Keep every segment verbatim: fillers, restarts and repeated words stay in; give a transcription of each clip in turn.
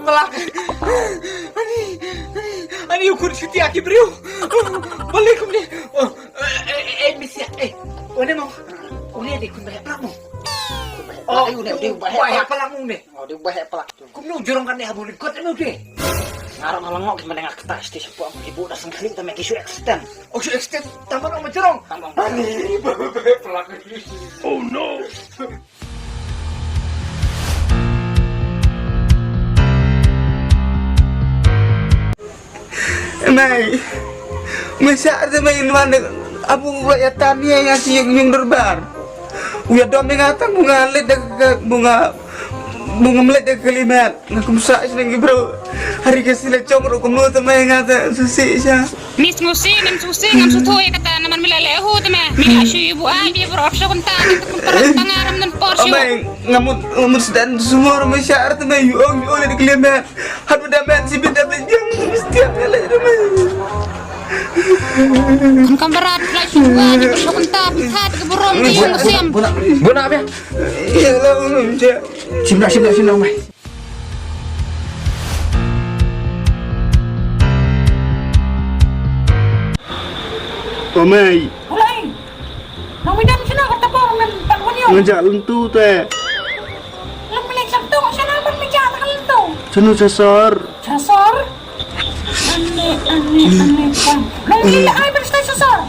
Balak. Ani, ani, ani u khun shuti aki briew. Balak kumne. Oh, eh, eh, eh, misia, eh. Une mo. Une de khun baheh plak mo. Oh, une de baheh plak mo ne. Oh, de baheh plak tu. Kumno jrong kan de habu likot ene de. Ngarap malang ngok ki menengah ketas ti sepo ki bu da sengkali ta me ki su extend. Oh, su extend. Tambah nama jrong. Tambah. Ani, baheh plak. Oh no. Mei, mei sa te mei wan abu wa ya tani ya si yung yung derbar. Uya dom nga ta bunga led de bunga bunga mled de kelimet. Nga kumsa is nang bro. Hari ke sila chong ro kumno te mei nga ta susi sa. Ni sngewsih, ngam sngewsih, ngam sngewthuh ïa kata namar mi la leh hu te me. Mi la shu ïa buaid, ïa burom sha kumta, te kum parang tang aram nan por shu. Amai, ngamut, ngamut sedan sumor, amai sha ar te me, yu ong, yu ong, le dikle me. Hadu da me, si bit da me, jam, mesti am le te me. Kam berat, la shu buaid, ïa burom sha kumta, pynthad ka burom, ïa ong siam. Bona bia. Ïa la ong, ong, ong. Sim na, sim na, sim na, amai. Omai. Ulai. Nang midang sino kata por ngan tak wani. Ngajak lentu te. Lem lek satu sino ban meja tak lentu. Sino sasor. Sasor. Ane ane ane kan. Nang lila ai ban stai sasor.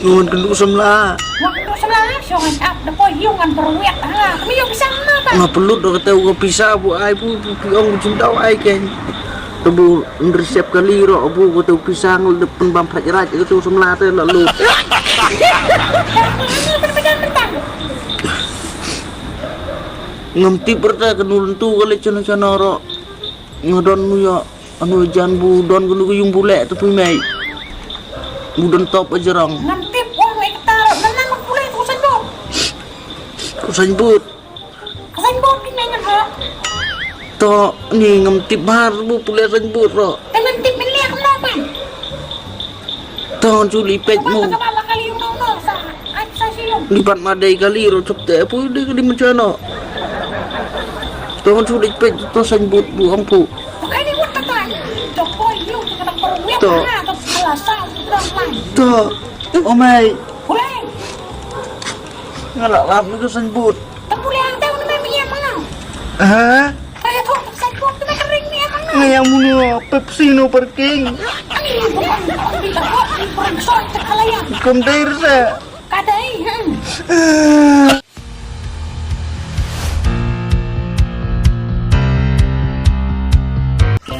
Ngan kynduh samla. Ngan kynduh samla, shu ngan ap da poi ïu ngan perwet ha. Kami ïu pisa na ta. Nga pelut da kata u pisa bu ai bu bu pi ong bu jintau ai ken. Te bu nresep kali ro bu kata u pisa ngal de pynbam phraj raj kata u samla te la lu. Ngam tip berta kanu lentu kali chana chana ro. Nga don nu ïa. Anu jan bu don kanu ka yung bu leh te pui mei. Bu don top aja rong. Ngam tip ong ek tar nan nang pule tu sanbut. Tu sanbut. Sanbut ni nang ha. To ni ngam tip bar bu pule sanbut ro. Te ngam tip men leh kem lapan. To ngan suli pet mu. Kaba kali yung nong nong sa. Lipat ma dei kali ro chop te pui dei kali macam no. To ngan suli pet to sanbut bu ong pu. To. To. Omai. Ngalap lap ni ko sanbut. Ha? Nga yang munu Pepsi no parking. Kum dei rasa. Kadai.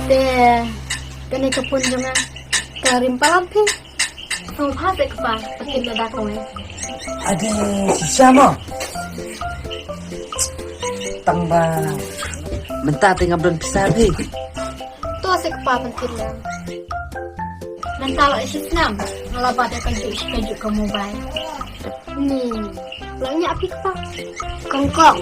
Te kane ka pun jong nga ka rim palam phi. Hong pha te kpa pakin da da kawai. Ade sisa mo. Tang ba mynta te ngam don pisa phi. To se kpa pakin da. Mynta la isis nam. Ngala ba da ka juk ka juk ka mobile. Ni. Lah nyak phi kpa. Kong kong.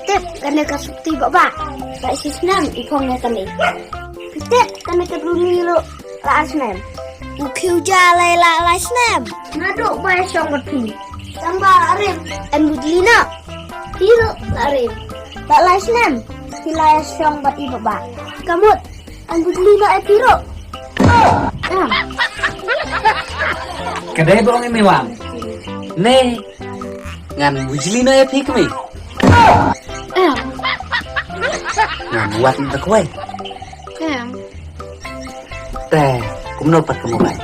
Tip kane ka sukti baba. Lah shisnem i phong ne kane. Tip kane ka duli lo lah snem. U khiu ja lai lah lah snem. Naduk bai shong bat phi. Tang ba arim en bujli na. Phi lo lah arim. Lah lah snem. Phi lah shong bat i baba. Kamut. An bujli no e piro. Ka dei ba ong i mei wang. Ne ngan bujli no e phi kmie. Ngan wat no kawei. Te kumno pat ka mobile.